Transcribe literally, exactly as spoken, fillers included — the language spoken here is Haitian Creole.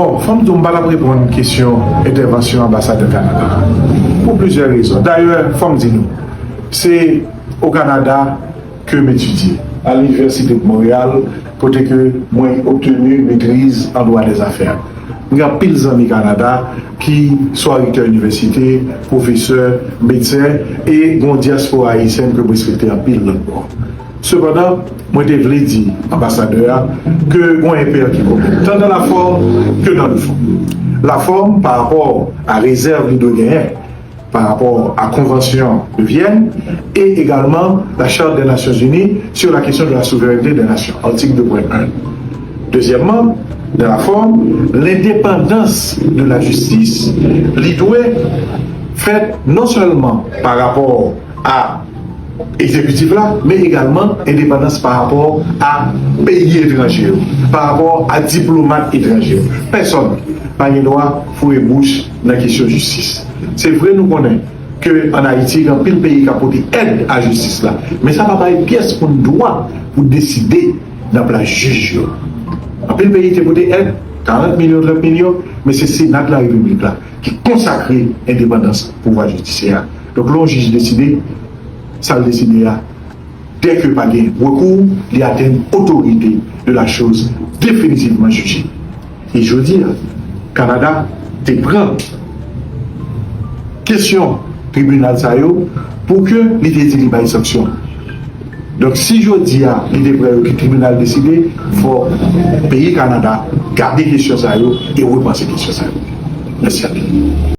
Bon, fò m di w, m pa t ap reponn kesyon entèvansyon anbasadè Kanada a, pou plizyè rezon. Dayè, fò m di nou, se o Kanada ke m etidye, a Linivèsite de Monreyal, kote ke mwen obteni metriz an dwa dèzafè. M gen anpil zanmi Kanada ki swa rektè inivèsite, pwofesè, medsen, e gen yon dyaspora ayisyèn ke m respekte anpil lòt bò. Sepandan, mwen te vle di anbasadè a ke gen yon pè ki komèt, tant dans la forme que dans le fond. La forme, pa rapò a rezèv li dwe genyen pa rapò a Convention de Vienne et également la Charte des Nations Unies sur la question de la souveraineté des nations, article deux point un. Dezyèmman, dans la forme, lendepandans de la jistis, li dwe fèt non sèlman pa rapò a egzekitif la, men egalman endepandans pa rapò a peyi etranje yo, pa rapò a diplomat etranje yo. Pèsonn pa gen dwa foure bouch nan kesyon jistis. Se vre, nou konnen ke ann Ayiti, gen anpil peyi k ap pote èd a jistis la, men sa pa bay pyès moun dwa pou deside nan plas jij yo. Anpil peyi te pote èd, karant milyon, trant milyon, men se Sena de la Repiblik la ki konsakre endepandans pouvwa jidisyè a. Donk, lè yon jij deside, sa l deside a, dèke pa gen rekou, li atenn otorite de la chose définitivement jugée. E jodi a, Kanada te pran kesyon tribinal sa yo pou ke li te di li bay sanksyon. Donk, si jodi a li te pran yo, ke tribinal deside, fò peyi Kanada gade kesyon sa yo e repanse kesyon sa yo. Mèsi anpil.